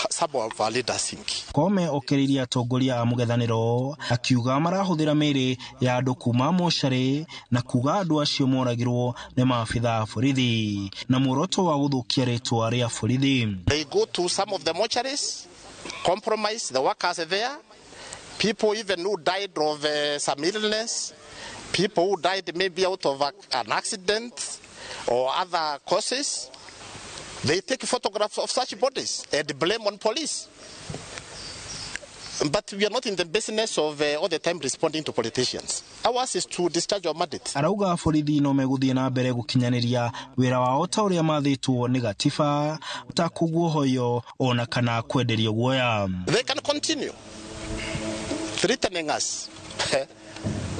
Some of our leaders think. Koome okĩrĩirie atongoria a mũng'ethanĩro akiuga marahũthĩra mĩĩrĩ ya andũ kuma mocarĩ na kuga andũ acio moragirwo nĩ maabitha a borithi na muoroto wa gũthũkia rĩtwa rĩa borithi. They go to some of the mortuaries, compromise the workers there, people even who died of some illness, people who died maybe out of an accident or other causes. They take photographs of such bodies and blame on police. But we are not in the business of all the time responding to politicians. Ours is to discharge our mandate. Arauga borithi no megũthiĩ na mbere gũkinyanĩria wĩra wao ta ũrĩa mathĩtwo nĩ gatiba ta kũguohoyo ona kana kwenderio guoya. They can continue threatening us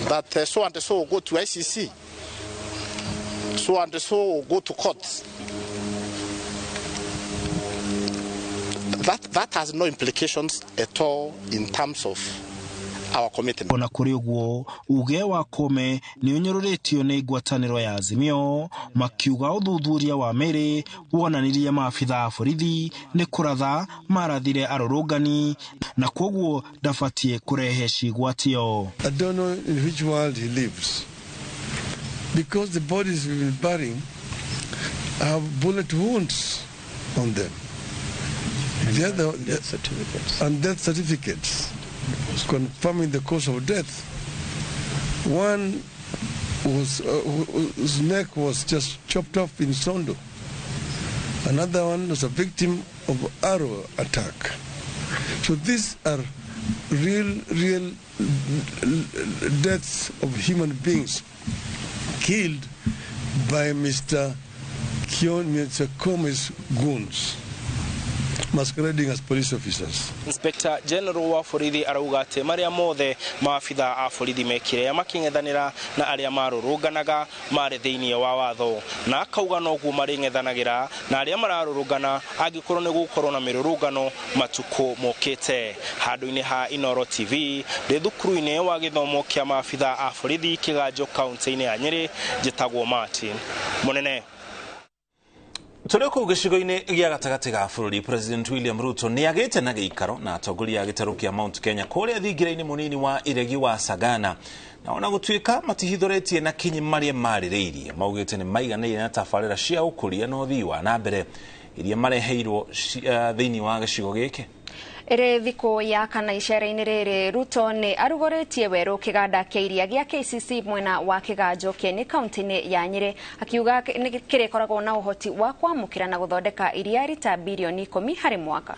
that so and so will go to ICC, so and so will go to court. That has no implications at all in terms of our commitment. Ona kũrĩ ũguo, uge wa Koome nĩ ũnyũrũrĩtio nĩ ngwatanĩro ya Azimio, makiuga ũthuthuria wa mĩrĩ wonanirie maabitha a borithi nĩ kũratha marathire arũrũngani na kwoguo ndabatiĩ kũrehe cigwatio. I don't know in which world he lives, because the bodies we've been burying have bullet wounds on them. The other, death certificates. And death certificates confirming the cause of death. One was whose neck was just chopped off in Sondu. Another one was a victim of arrow attack. So these are real, real deaths of human beings killed by Mr. Kion Mr. Koomes's goons masquerading as police officers. Inspector General wa borithi arauga atĩ marĩa mothe maabitha a borithi mekire makĩng'ethanĩra na arĩa marũrũnganaga marĩ thĩinĩ wa watho, na akauga noguo marĩng'ethanagĩra na arĩa mararũrũngana angĩkorwo nĩ gũkorwo na mĩrũrũngano matukũ mokĩte. Handũ-inĩ ha Inoro TV, ndĩ thukuru-inĩ wa gĩthomo kĩa maabitha a borithi Kĩganjo, kaunti-inĩ ya Nyĩrĩ, njĩtagwo Martin Mũnene. Tũrĩ kũu gĩcigo-inĩ gĩa gatagatĩ ga bũrũri, President William Ruto nĩ agĩte na gĩikaro na atongoria a gĩtarũ kĩa Mount Kenya kũrĩa thingira-inĩ mũnini wa iregi wa Sagana, na ona gũtuĩka matihithũrĩtie na kinyi marĩa marĩrĩirie, maugĩte nĩ maiganĩire na tabarĩra cia ũkũria na ũthii wa na mbere iria mareheirwo thĩinĩ wa gĩcigo gĩkĩ. Ĩrĩ thikũ ya kana icera-inĩ rĩrĩ, Ruto nĩ arugũrĩtie werũ kĩganda kĩa iria gĩa KCC mwena wa Kĩganjo Kĩeni, kaunti-inĩ ya Nyĩrĩ, akiuga nĩ kĩrĩkoragwo na ũhoti wa kwamũkĩra na gũthondeka iria rita birioni 10 harĩ mwaka.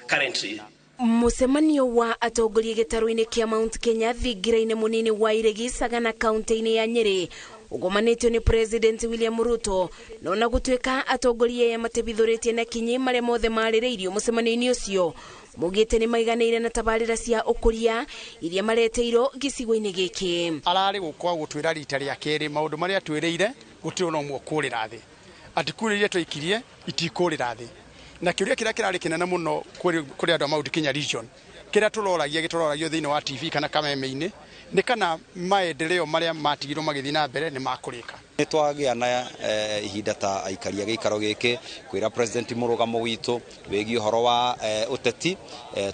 Currently Mũcemanio wa atongoria gĩtarũ-inĩ kĩa Mount Kenya thingira-inĩ mũnini wa iregi Sagana, kaunti-inĩ ya Nyĩrĩ, ũgomanĩtio nĩ President William Ruto, no na gũtuĩka atongoria aya matibithũrĩtie na kinyi marĩa mothe marĩrĩirio mũcemanio-inĩ ũcio, maugĩte nĩ maiganĩire na tabarĩra cia ũkũria iria mareteirwo gĩcigo-inĩ gĩkĩ. Ararĩ gũkwa gũtwĩra rita rĩa kerĩ maũndũ marĩa twĩrĩire gũtirĩ ona ũmwe ũkũrĩra thĩ, atĩ kura iria twaikirie itikũrĩra thĩ, na kĩũria kĩrĩa kĩrarĩ kĩnene mũno kũrĩ andũ a Mount Kenya region, kĩrĩa tũroragia gĩtũroragio thĩinĩ wa TV kana kameme-inĩ, nĩ kana maendeleo marĩa matigirwo magĩthiĩ na mbere nĩ makũrĩka. Nĩ twagĩa na ihinda ta aikari a gĩikaro gĩkĩ kwĩra president mũrũgamo witũ wĩgiĩ ũhoro wa ũteti,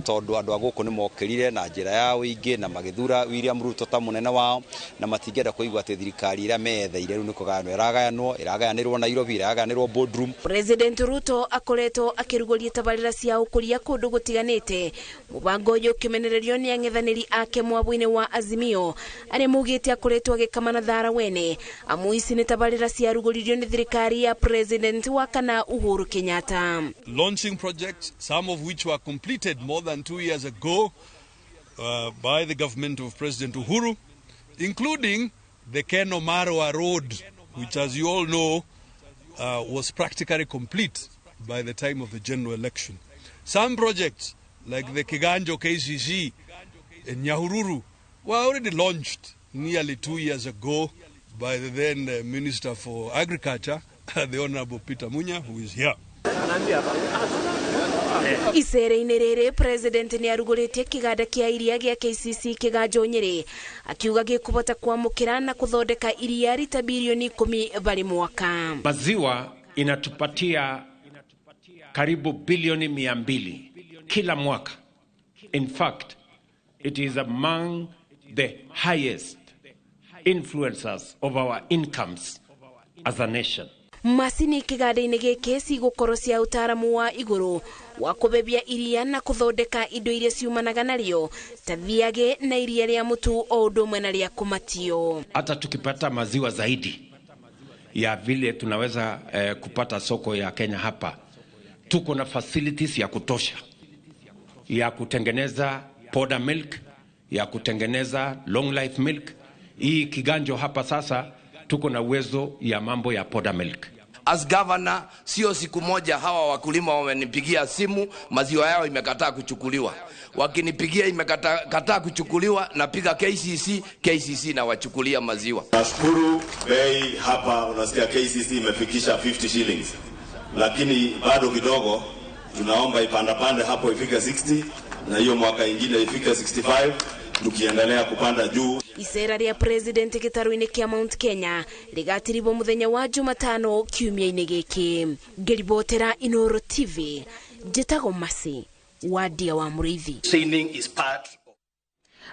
tondũ andũ a gũkũ nĩ mokĩrire na njĩra ya ũingĩ na magĩthura William Ruto ta mũnene wao, na matingĩenda kũigua atĩ thirikari ĩrĩa meyetheire rĩu nĩ kũgayanwo ĩragayanwo, ĩragayanĩrwo Nairobi, ĩragayanĩrwo boardroom. President Ruto akoretwo akĩrugũria tabarĩra cia ũkũria kũndũ gũtiganĩte, mũbango ũyũ ũkĩmenererio nĩ ang'ethanĩri ake mwabũ-inĩ wa Azimio arĩa maugĩte akoretwo agĩkama na thara wene, amu ici nĩ tabarĩra ciarugũririo nĩ thirikari ya President wa kana Uhuru Kenyatta. Launching projects, some of which were completed more than 2 years ago by the government of President Uhuru, including the Kenol Marua Road, which, as you all know, was practically complete by the time of the general election. Some projects, like the Kiganjo KCC in Nyahururu, were already launched nearly 2 years ago by the then Minister for Agriculture, the Honorable Peter Munya, who is here. Icera-inĩ rĩrĩ, President nĩ arugũrĩtie kĩganda kĩa iria gĩa KCC Kĩganjo Nyĩrĩ, akiuga gĩkũbota kwamũkĩra na kũthondeka iria rita birioni 10 bari mwaka. Maziwa inatupatia karibu bilioni 200 kila mwaka. In fact, it is among the highest influencers of our incomes as a nation. Macini kiganda-inĩ gĩkĩ cigũkorwo cia ũtaaramu wa igũrũ wa kũbebia iria na kũthondeka indo iria ciumanaga narĩo ta thiagĩ na iria rĩa mũtu o ũndũ ũmwe na rĩa kũmatio. Hata tukipata maziwa zaidi ya vile tunaweza kupata soko ya Kenya hapa, tuko na facilities ya kutosha ya kutengeneza powder milk, ya kutengeneza long life milk. Hii Kiganjo hapa sasa tuko na uwezo ya mambo ya powder milk. As governor, sio siku moja hawa wakulima wamenipigia simu, maziwa yao imekataa kuchukuliwa. Wakinipigia imekataa kuchukuliwa, napiga KCC, KCC na wachukulia maziwa. Nashukuru bei hapa, unasikia KCC imefikisha 50 shillings, lakini bado kidogo, tunaomba ipanda pande hapo ifike 60 na hiyo mwaka ingine ifike 65, tukiendelea kupanda juu. Icera rĩa president gĩtarũ-inĩ kĩa Mount Kenya rĩgatiribwo mũthenya wa Jumatano kiumia-inĩ gĩkĩ. Ngĩribotera Inooro TV, njĩtagwo Mercy Wadia wa Mũrĩithi.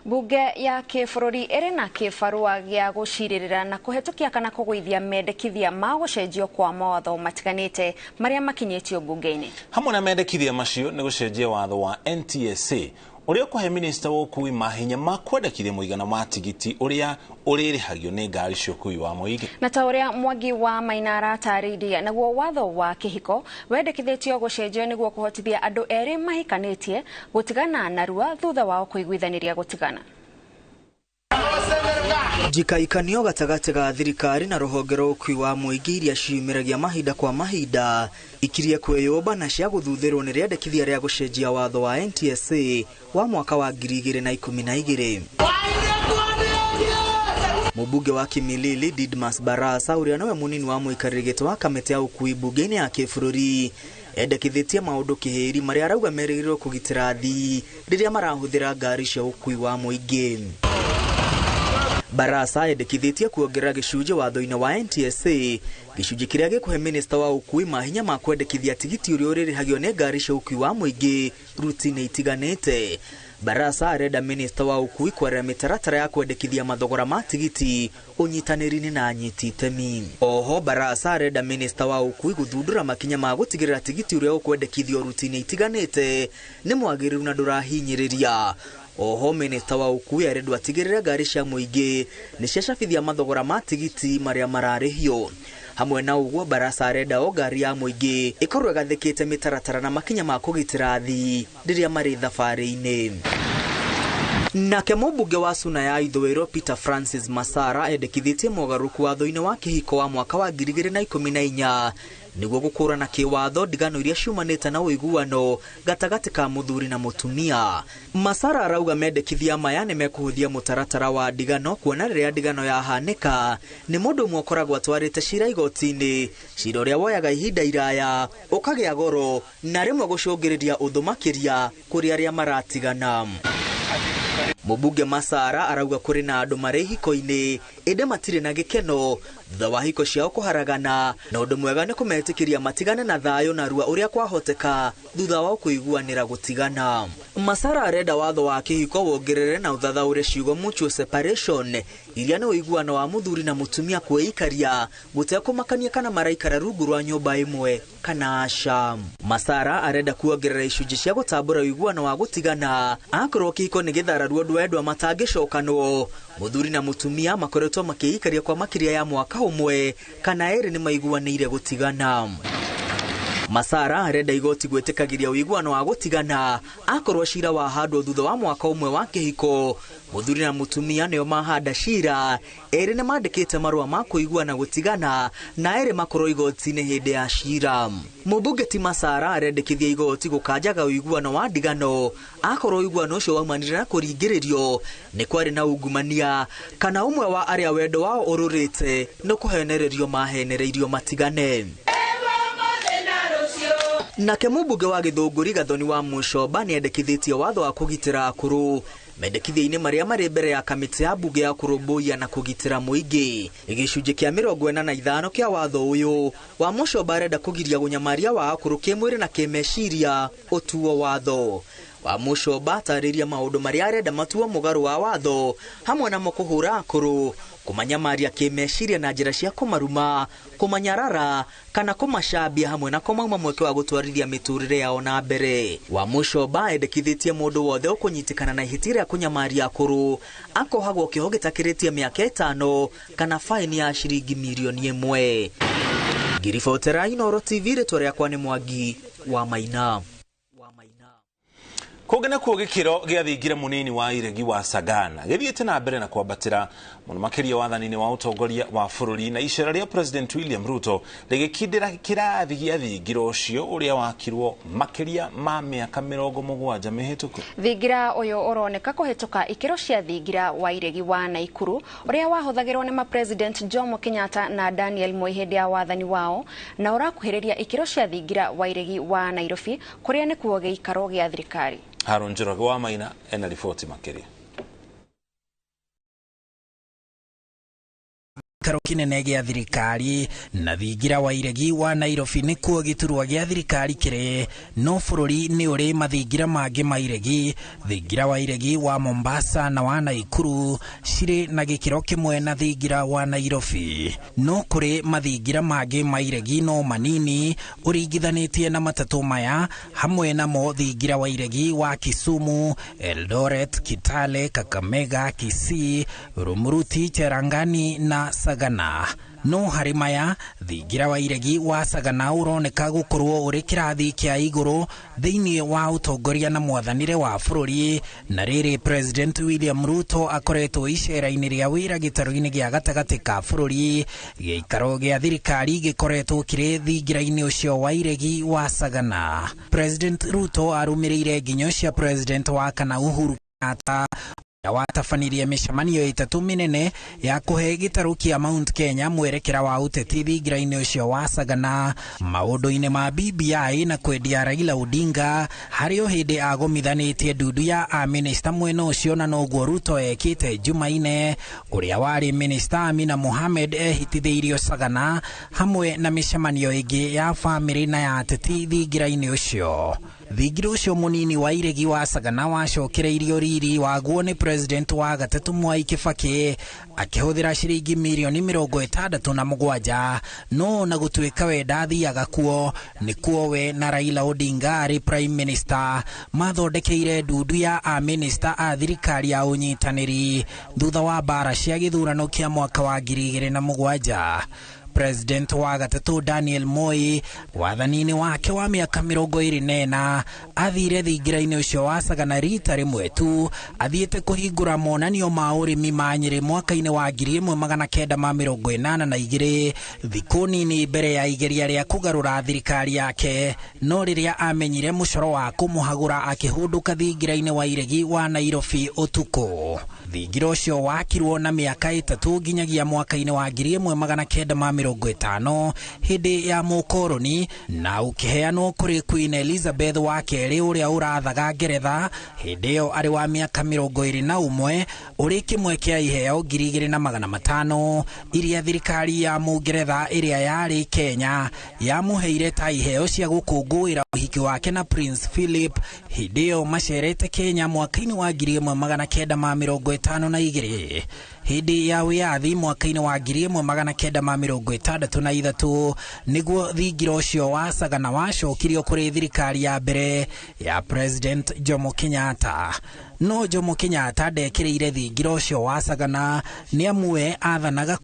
Bunge ya kĩbũrũri ĩrĩ na kĩbarũa gĩa gũcirĩrĩra na kũhetũkia kana kũgũithia mendekithia ma gũcenjio kwa mawatho matiganĩte marĩa makinyĩtio bunge-inĩ. Hamwe na mendekithia macio nĩ gũcenjia watho wa NTSA ũrĩa ũkũhe minista wa ũkui mahinya ma kwendekithia mũigana wa tigiti ũrĩa ũrĩrĩhagio nĩ ngari cia ũkui wa mũingĩ. Na ta ũrĩa Mwangi wa Maina aratarĩirie, naguo watho wa kĩhiko wendekithĩtio gũcenjio nĩguo kũhotithia andũ erĩ mahikanĩtie gũtigana narua thutha wao kũiguithanĩria gũtigana. Njikaikanio gatagatĩ ga thirikari na rũhonge rwa ũkui wa mũingĩ iria ciumĩragia mahinda kwa mahinda ikirie kwĩyũmba na cia gũthuthĩrwo nĩ rĩendekithia rĩa gũcenjia watho wa NTSA wa mwaka wa 2012. Mũmbunge wa Kimilili Didmas Barasa ũrĩa nowe mũnini wa mũikarĩri gĩtĩ wa kamĩtĩ ya ũkui bunge-inĩ ya kĩbũrũri endekithĩtie maũndũ kĩhĩri marĩa arauga merĩgĩrĩirwo kũgitĩra athii rĩrĩa marahũthĩra ngari cia ũkui wa mũingĩ. Barasa endekithĩtie kuongerera gĩcunjĩ watho-inĩ wa NTSA, gĩcunjĩ kĩrĩa gĩkũhe minista wa ũkui mahinya ma kwendekithia tigiti ũrĩa ũrĩrĩhagio nĩ ngari cia ũkui wa mũingĩ ruti-inĩ itiganĩte. Barasa arenda minista wa ũkui kwaria mĩtaratara ya kwendekithia mathogora ma tigiti ũnyitanĩri-inĩ na anyiti itemi. Oho Barasa arenda minista wa ũkui gũthundũra makinya ma gũtigĩrĩra tigiti ũrĩa ũkwendekithio ruti-inĩ itiganĩte nĩ mwagĩrĩru na ndũrahinyĩrĩria. Oho minista wa ũkui arendwo atigĩrĩre ngari cia mũingĩ nĩ ciacabithia mathogora ma tigiti marĩa mararĩhio. Hamwe na ũguo Barasa arenda o ngari ya mũingĩ ĩkorwo ĩgathĩkĩte mĩtaratara na makinya ma kũgitĩra athii rĩrĩa marĩ thabarĩ-inĩ. Nake mũmbunge wa Suna ya Ithũĩro Peter Francis Masara endekithĩtie mogarũrũku watho-inĩ wa kĩhiko wa mwaka wa 2014 nĩguo gũkũrana kĩwatho ndigano iria ciumanĩte na ũiguano gatagatĩ ka mũthuri na mũtumia. Masara arauga mendekithia maya nĩ mekũhũthia mũtaratara wa ndigano kuona rĩrĩa ndigano yahanĩka nĩ mũndũ ũmwe ũkoragwo atwarĩte cira igoti-inĩ, cira ũrĩa woyaga ihinda iraya ũkagĩa goro na rĩmwe gũcũngĩrĩria ũthũ makĩria kũrĩ arĩa maratigana. Mũmbunge Masara arauga kũrĩ na andũ marĩ hiko-inĩ ĩndĩ matirĩ na gĩkeno thutha wa hiko ciao kũharagana, na ũndũ mwega nĩ kũmetĩkĩria matigane na thayũ na rua ũrĩa kwahoteka thutha wao kũiguanĩra gũtigana. Masara arenda watho wa kĩhiko wongerere na ũthathaũre ciugo mutual separation iria nĩ ũiguano wa mũthuri na mũtumia kwĩikaria gũtekũmakania kana maraikara rungu rwa nyũmba ĩmwe kana aca. Masara arenda kuongerera icunjĩ cia gũtambũra ũiguano wa gũtigana akorwo kĩhiko nĩ gĩthararu ũndũ endwa matangĩcokanwo. Mũthuri na mũtumia makoretwo makĩikaria kwa makĩria ya mwaka ũmwe kana erĩ nĩ maiguanĩire gũtigana. Masara arenda igoti gwĩtĩkagĩria ũiguano wa gũtigana akorwo cira wahandwo thutha wa mwaka ũmwe wa kĩhiko. Mũthuri na mũtumia nĩo mahanda cira, erĩ nĩ mandĩkĩte marũa ma kũiguana gũtigana na erĩ makorwo igoti-inĩ hĩndĩ ya cira. Mũmbunge ti Masara arendekithia igoti gũkanjaga ũiguano wa ndigano akorwo ũiguano ũcio waumanire na kũringĩrĩrio nĩ kwarĩ na ungumania kana ũmwe wa arĩa wendo wao ũrũrĩte nĩ kũhenererio mahenereirio matigane. Nake mũmbunge wa Gĩthũngũri Gathoni wa Mũcomba nĩ endekithĩtie watho wa kũgitĩra akũrũ Mendekithia-inĩ marĩa marĩ mbere ya kamĩtĩ ya mbunge ya kũrũmbũiya na kũgitĩra mũingĩ. Gĩcunjĩ kĩa 45 kĩa watho ũyũ wa Mũcomba arenda kũgiria ũnyamaria wa akũrũ kĩmwĩrĩ na kĩmeciria ũtuo watho. Wa Mũcomba atarĩria maũndũ marĩa arenda matuo mũgarũ wa watho hamwe namo kũhũra akũrũ, kũmanyamaria kĩmeciria na njĩra cia kũmaruma, kũmanyarara kana kũmacambia hamwe na kũmauma mweke wa gũtwarithia mĩtũrĩre yao na mbere. Wa Mũcomba endekithĩtie mũndũ wothe ũkũnyitĩkana na ihĩtia rĩa kũnyamaria akũrũ akohagwo kĩoho gĩtakĩrĩtie mĩaka 5 kana faini ya ciringi mirioni 1. Ngiribotera Inooro TV, rĩtwa rĩakwa nĩ Mwangi wa Maina. Kũngĩ nakuo gĩkĩro gĩa thingira mũnini wa iregi wa Sagana gĩthiĩte na mbere na kwambatĩra mũno makĩria wathani-inĩ wa ũtongoria wa bũrũri na icera rĩa President William Ruto rĩgĩkindĩra kĩrathi gĩa thingira ũcio ũrĩa wakirwo makĩria ma mĩaka 70 mĩhĩtũku. Thingira ũyũ ũroneka kũhĩtũka ikĩro cia thingira wa iregi wa Naikuru ũrĩa wahũthagĩrwo nĩ ma-President Jomo Kenyatta na Daniel Moi hĩndĩ ya wathani wao, na ũrakuhĩrĩria ikĩro cia thingira wa iregi wa Nairobi kũrĩa nĩkuo gĩikaro gĩa thirikari. Harun Njoroge wa Maina ena riboti makĩria. Gĩikaro kĩnene gĩa thirikari na thingira wa iregi wa Nairobi nĩkuo gĩturwa gĩa thirikari kĩrĩ, no bũrũri nĩ ũrĩ mathingira mangĩ ma iregi. Thingira wa iregi wa Mombasa na wa Naikuru cirĩ na gĩkĩro kĩmwe na thingira wa Nairobi, no kũrĩ mathingira mangĩ ma iregi no manini ũringithanĩtie na matatũ maya, hamwe namo thingira wa iregi wa Kisumu, Eldoret, Kitale, Kakamega, Kisii, Rumuruti, Cherangani na Sagana. No harĩ maya, thingira wa iregi wa Sagana ũroneka gũkorwo ũrĩ kĩrathi kĩa igũrũ thĩinĩ wa ũtongoria na mwathanĩre wa bũrũri, na rĩrĩ President William Ruto akoretwo icera-inĩ rĩa wĩra gĩtarũ-inĩ gĩa gatagatĩ ka bũrũri. Gĩikaro gĩa thirikari gĩkoretwo kĩrĩ thingira-inĩ ũcio wa iregi wa Sagana. President Ruto arũmĩrĩire nginyo cia President wa kana Uhuru Kenyatta watabanirie mĩcemanio 3 mĩnene ya kũhe gĩtarũ kĩa Mount Kenya mwerekera wa ũteti thingira-inĩ ũcio wa Sagana, maũndũ-inĩ ma BBI na kwendia Raila Odinga, harĩ o hĩndĩ agomithanĩtie ndundu ya amĩnĩsta mwena ũcio, na noguo Ruto ekĩte Jumaine ũrĩa warĩ mĩnĩsta Amina Mohamed ehitithĩirio Sagana, hamwe na mĩcemanio ĩngĩ ya bamĩrĩ na ya ateti thingira-inĩ ũcio. Thingira ũcio mũnini wa iregi wa Sagana wacokereirio riri waguo nĩ President wa gatatũ Mwai Kibaki akĩhũthĩra ciringi mirioni 67, no na gũtuĩka we ndathiaga kuo nĩkuo we na Raila Odinga arĩ Prime Minister mathondekeire ndundu ya amĩnĩsta a thirikari ya ũnyitanĩri thutha wa mbara cia gĩthurano kĩa mwaka wa 2007. President wa gatatũ Daniel Moi wathani-inĩ wake wa mĩaka 24 athire thingira-inĩ ũcio wa Sagana rita rĩmwe tu, athiĩte kũhingũra monanio ma ũrĩmi ma Nyĩrĩ mwaka-inĩ wa 1982, thikũ nini mbere ya igeria rĩa kũgarũra thirikari yake. No rĩrĩa amenyire mũcoro wa kũmũhagũra akĩhũndũka thingira-inĩ wa iregi wa Nairobi ũtukũ. Thingira ũcio wakirwo na mĩaka 3 nginyagia mwaka-inĩ wa 1950 hĩndĩ ya mũkoroni, na ũkĩheanwo kũrĩ Queen Elizabeth wa kerĩ ũrĩa ũrathaga Ngeretha hĩndĩ ĩyo arĩ wa mĩaka 21, ũrĩ kĩmwe kĩa iheo 2500 iria thirikari ya Mũngeretha ĩrĩa yarĩ Kenya yamũheire ta iheo cia gũkũngũĩra ũhiki wake na Prince Philip hĩndĩ ĩyo macerete Kenya mwaka-inĩ wa 1952. Hĩndĩ ya wĩyathi mwaka-inĩ wa 1963 nĩguo thingira ũcio wa Sagana wacokirio kũrĩ thirikari ya mbere ya President Jomo Kenyatta. No Jomo Kenyatta ndekĩrĩire thingira ũcio wa Sagana nĩ amwe athanaga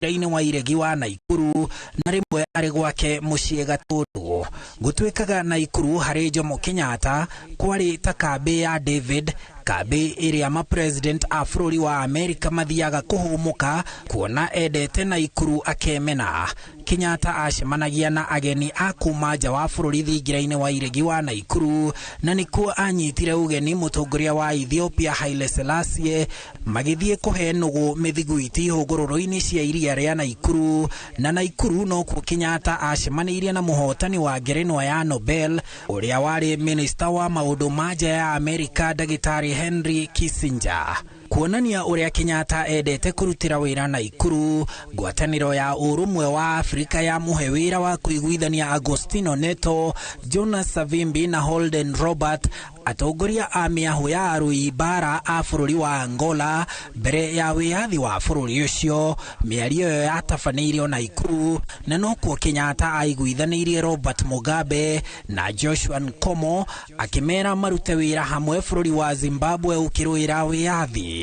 inĩ wa iregi wa Naikuru na rĩmwe arĩ gwake mũciĩ Gatũndũ. Gũtuĩkaga Naikuru harĩ Jomo Kenyatta kwarĩ ta kambĩ ya David, kambĩ ĩrĩa ma-president a bũrũri wa Amerika mathiaga kũhũmũka kuona endete Naikuru akemena. Kenyatta acemanagia na ageni a kuma nja wa bũrũri thingira-inĩ wa iregi wa Naikuru, na nĩkuo anyitire ũgeni mũtongoria wa Ethiopia Haile Selassie magĩthiĩ kũhe nũgũ mĩthiguiti hũgũrũrũ-inĩ cia iria rĩa Naikuru. Na Naikuru nokuo Kenyatta acemanĩirie na mũhotani wa ngerenwa ya Nobel ũrĩa warĩ minista wa maũndũ ma nja ya Amerika Ndagĩtarĩ Henry Kissinger. Kuonania ũrĩa Kenyatta endete kũrutĩra wĩra Naikuru, ngwatanĩro ya ũrũmwe wa Afrika ya mũhe wĩra wa kũiguithania Agostino Neto, Jonas Savimbi na Holden Robert, atongoria a mĩahũ ya arũi mbara a bũrũri wa Angola mbere ya wĩyathi wa bũrũri ũcio. Mĩario ĩyo yatabanĩirio Naikuru, na nokuo Kenyatta aiguithanĩirie Robert Mugabe na Joshua Nkomo akĩmera marute wĩra hamwe bũrũri wa Zimbabwe ũkĩrũĩra wĩyathi.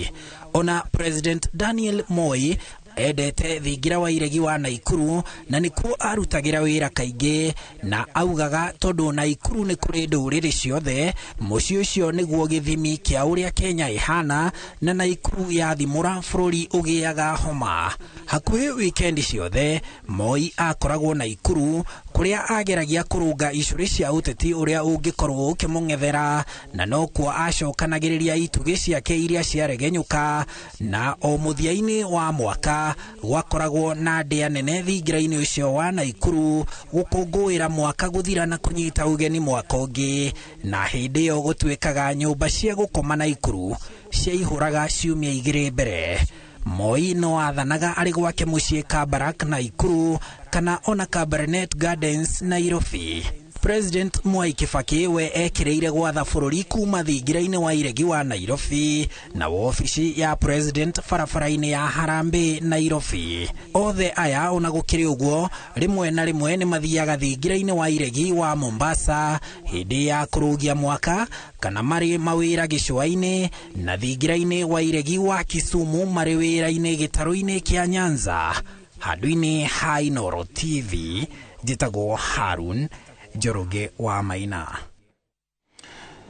Ona President Daniel Moi endete thingira wa iregi wa Naikuru, na nĩkuo arutagĩra wĩra kaingĩ, na augaga tondũ Naikuru nĩ kũrĩ ndũrĩrĩ ciothe, mũciĩ ũcio nĩguo gĩthimi kĩa ũrĩa Kenya ĩhana, na Naikuru yathimũra bũrũri ũgĩaga homa. Hakuhĩ wikendi ciothe Moi akoragwo Naikuru kũrĩa ageragia kũrũnga icũrĩ cia ũteti ũrĩa ũngĩkorwo ũkĩmũng'ethera, na nokuo acokanagĩrĩria itugĩ ciake iria ciaregenyũka, na o mũthia-inĩ wa mwaka gwakoragwo na ndĩa nene thingira-inĩ ũcio wa Naikuru gũkũngũĩra mwaka gũthira na kũnyita ũgeni mwaka ũngĩ. Na hĩndĩ ĩyo gũtuĩkaga nyũmba cia gũkoma Naikuru ciaihũraga ciumia igĩrĩ mbere. Moi no athanaga arĩ gwake mũciĩ Kabarak Naikuru kana ona Kabernet Gardens Nairobi. President Mwai Kibaki we ekĩrĩire gwatha bũrũri kuma thingira-inĩ wa iregi wa Nairobi na wobici ya President barabara-inĩ ya Harambee Nairobi. Othe aya ona gũkĩrĩ ũguo rĩmwe na rĩmwe nĩ mathiaga thingira-inĩ wa iregi wa Mombasa hĩndĩ ya kũrũgia mwaka, kana marĩ mawĩra gĩcũa-inĩ, na thingira-inĩ wa iregi wa Kisumu marĩ wĩra-inĩ gĩtarũ-inĩ kĩa Nyanza. Handũ-inĩ ha Inooro TV, njĩtagwo Harun Njoroge wa Maina.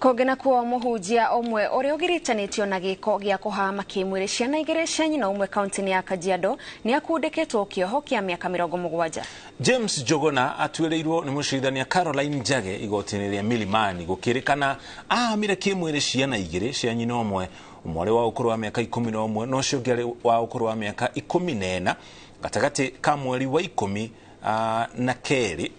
Kũngĩ nakuo mũhunjia ũmwe ũrĩa ũgiritanĩtio na gĩko gĩa kũhama kĩmwĩrĩ ciana igĩrĩ cia nyina ũmwe kaunti-inĩ ya Kajiado nĩ akundĩkĩtwo kĩoho kĩa mĩaka 70. James Njuguna atuĩrĩirwo nĩ mũcirithania Caroline Njage igoti-inĩ rĩa Milimani gũkĩrĩkana ahamire kĩmwĩrĩ ciana igĩrĩ cia nyina ũmwe, ũmwe arĩ wa ũkũrũ wa mĩaka 11 na ũcio ũngĩ arĩ wa ũkũrũ wa mĩaka 14 gatagatĩ ka mweri wa 12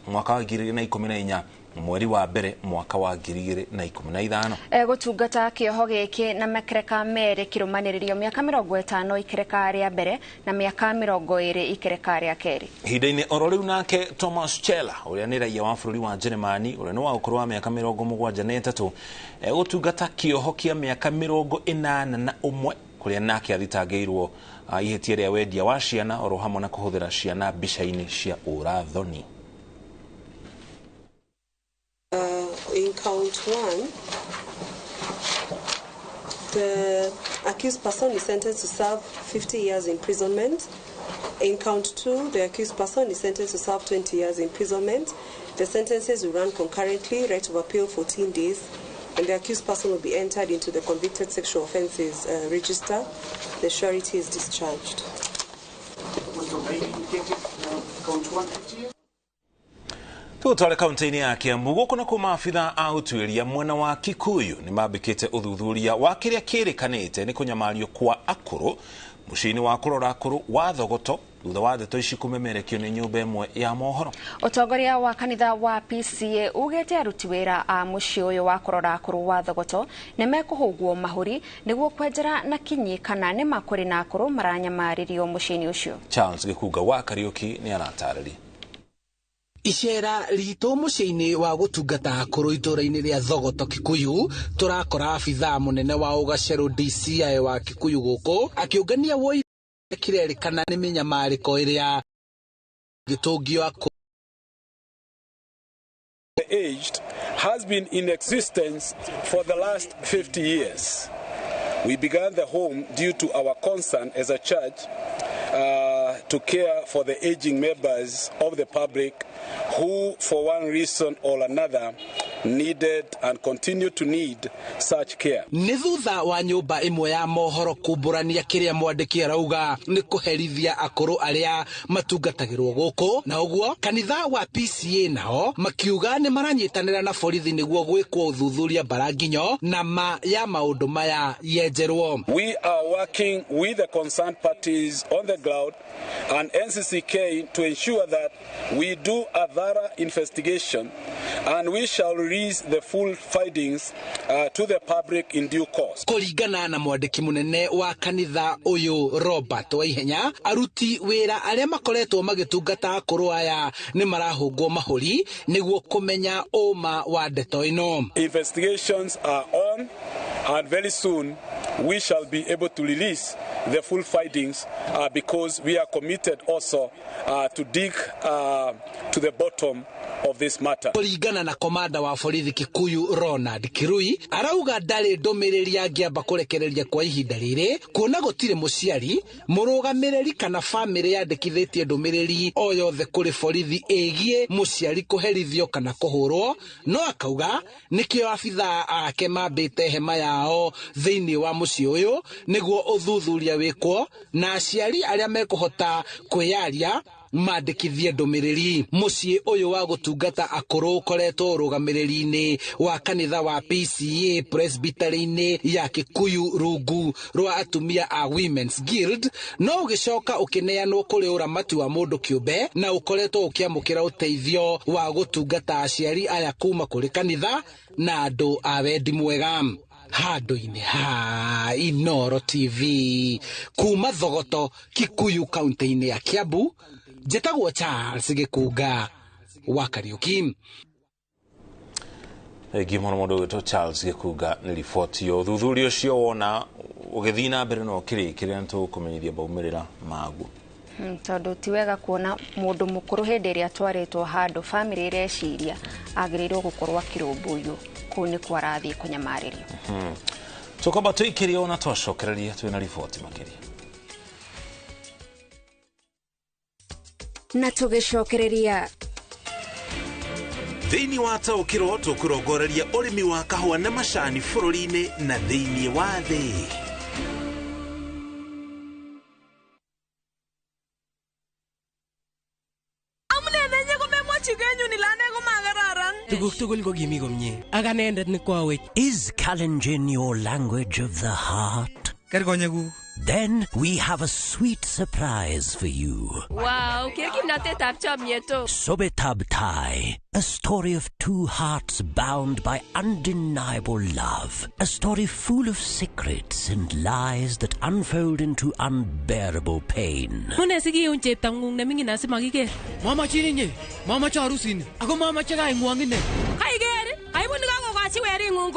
mwaka wa 2014 mweri wa mbere mwaka wa 2015. Gũtungata kĩoho gĩkĩ na makereka merĩ kĩrũmanĩrĩrio mĩaka 50 ikereka rĩa mbere na mĩaka 20 ikereka rĩa kerĩ. Ihinda-inĩ oro rĩu nake Thomas Chela ũrĩa nĩ raia wa bũrũri wa Jeremani ũrĩa nĩ wa ũkũrũ wa mĩaka 73 egũtungata kĩoho kĩa mĩaka 81 kũrĩa nake athitangĩirwo ihĩtia rĩa wendia wa ciana oro hamwe na kũhũthĩra ciana mbica-inĩ cia ũrathoni. In count 1, the accused person is sentenced to serve 50 years imprisonment. In count 2, the accused person is sentenced to serve 20 years imprisonment. The sentences will run concurrently, right of appeal 14 days, and the accused person will be entered into the convicted sexual offences register. The surety is discharged. Tũtware kaunti-inĩ ya Kiambu gũkũ nakuo maabitha a ũtuĩria mwena wa Kikuyu nĩ mambĩkĩte ũthuthuria wa kĩrĩa kĩrĩkanĩte nĩ kũnyamario kwa akũrũ mũciĩ-inĩ wa kũrora akũrũ wa Thogoto thutha wa ndeto ici kũmemerekio nĩ nyũmba ĩmwe ya mohoro. Ũtongoria wa kanitha wa PCA ugĩte aruti wĩra a mũciĩ ũyũ wa kũrora akũrũ wa Thogoto nĩ mekũhũgwo mahũri nĩguo kwenjera na kinyi kana nĩ makũrĩ na akũrũ maranyamarĩrio mũciĩ-inĩ ũcio. Charles Gĩkunga wa Kariũki nĩ aratarĩria. Icera ritũ mũciĩ-inĩ wa gũtungata akũrũ itũra-inĩ rĩa Thogoto Kikuyu tũrakora abithaa mũnene wa ũgacerũ DCI wa Kikuyu gũkũ akĩũngania woi kirerĩkana nĩ mĩnyamarĩko ĩrĩa gĩtũngio akũrũ. The aged has been in existence for the last 50 years. We began the home due to our concern as a church to care for the aging members of the public who, for one reason or another, needed and continue to need such care. Nĩ thutha wa nyũmba ĩmwe ya mohoro kumbũrania kĩrĩa mwandĩki arauga nĩ kũherithia akũrũ arĩa matungatagĩrwo gũkũ, na ũguo kanitha wa PCA nao makiuga nĩ maranyitanĩra na borithi nĩguo gwĩkwo ũthuthuria mbaranginyo na ma ya maũndũ maya yenjerwo. We are working with the concerned parties on the ground and NCCK to ensure that we do a thorough investigation, and we shall release the full findings to the public in due course. Kũringana na mwandĩki mũnene wa kanitha ũyũ Robert Waihenya, aruti wĩra arĩa makoretwo magĩtungata akũrũ aya nĩ marahũngwo mahũri nĩguo kũmenya ũma wa ndeto ĩno. Investigations are on, and very soon we shall be able to release the full findings because we are committed also to dig to the bottom of this matter. Kũringana na komanda wa borithi Kikuyu Ronald Kirui, arauga ndarĩ ndũmĩrĩri angĩamba kũrekereria kwa ihinda rĩrĩ, kuona gũtirĩ mũciari, mũrũgamĩrĩri kana bamĩrĩ yandĩkithĩtie ndũmĩrĩri o yothe kũrĩ borithi ĩgiĩ mũciari kũherithio kana kũhũrwo, no akauga nĩkĩo abithaa ake mambĩte hema yao thĩinĩ wa mũciĩ ũyũ nĩguo ũthuthuria wĩkwo na aciari arĩa mekũhota kwĩyaria mandĩkithie ndũmĩrĩri. Mũciĩ ũyũ wa gũtungata akũrũ ũkoretwo ũrũgamĩrĩri-inĩ wa kanitha wa PCA Presbytery-inĩ ya Kikuyu rungu rwa atumia a Women's Guild, no ũgĩcoka ũkĩneanwo kũrĩ ũramati wa mũndũ kĩũmbe na ũkoretwo ũkĩamũkĩra ũteithio wa gũtungata aciari aya kuma kũrĩ kanitha na andũ a wendi mwega. Handũ-inĩ ha Inooro TV kuma Thogoto, Kikuyu, kaunti-inĩ ya Kiambu, njĩtagwo Charles Gĩkunga wa Kariuki. Thengiũ mũno mũndũ ũgwĩtwo Charles Gĩkunga nĩ riboti ya ũthuthuria ũcio wona ũgĩthiĩ na mbere na ũkĩrĩkĩrĩra, nĩ tũgũkũmenyithia maumĩrĩra maguo. Tondũ ti wega kuona mũndũ mũkũrũ hĩndĩ ĩrĩa atwarĩtwo handũ bamĩrĩ ĩreciria agĩrĩirwo gũkorwo akĩrũmbũiyo, kũu nĩkuo arathiĩ kũnyamarĩrio. Tũkwamba tũikĩrie ona twacokereria twĩna riboti makĩria. Na tũgĩcokereria thĩinĩ wa taũkĩrwo tũkũrongoreria ũrĩmi wa kahũa na macani bũrũri-inĩ na thĩinĩ wa thĩ. Tuguk tugul ko kimi komie. Ak anendet ne kwawech. Is Kalenjin your language of the heart? Ker konyekuk. Then we have a sweet surprise for you. Wow, ker kimnotetab chomyet o. Sobetab Tai, a story of two hearts bound by undeniable love. A story full of secrets and lies that unfold into unbearable pain. Mune sikiun cheptang'ung neming'in asimakiker. Mamachin inye, mamache harusini, ako mamache kaing'wong ine. Kaiker, aibun kakokochi wering'ung.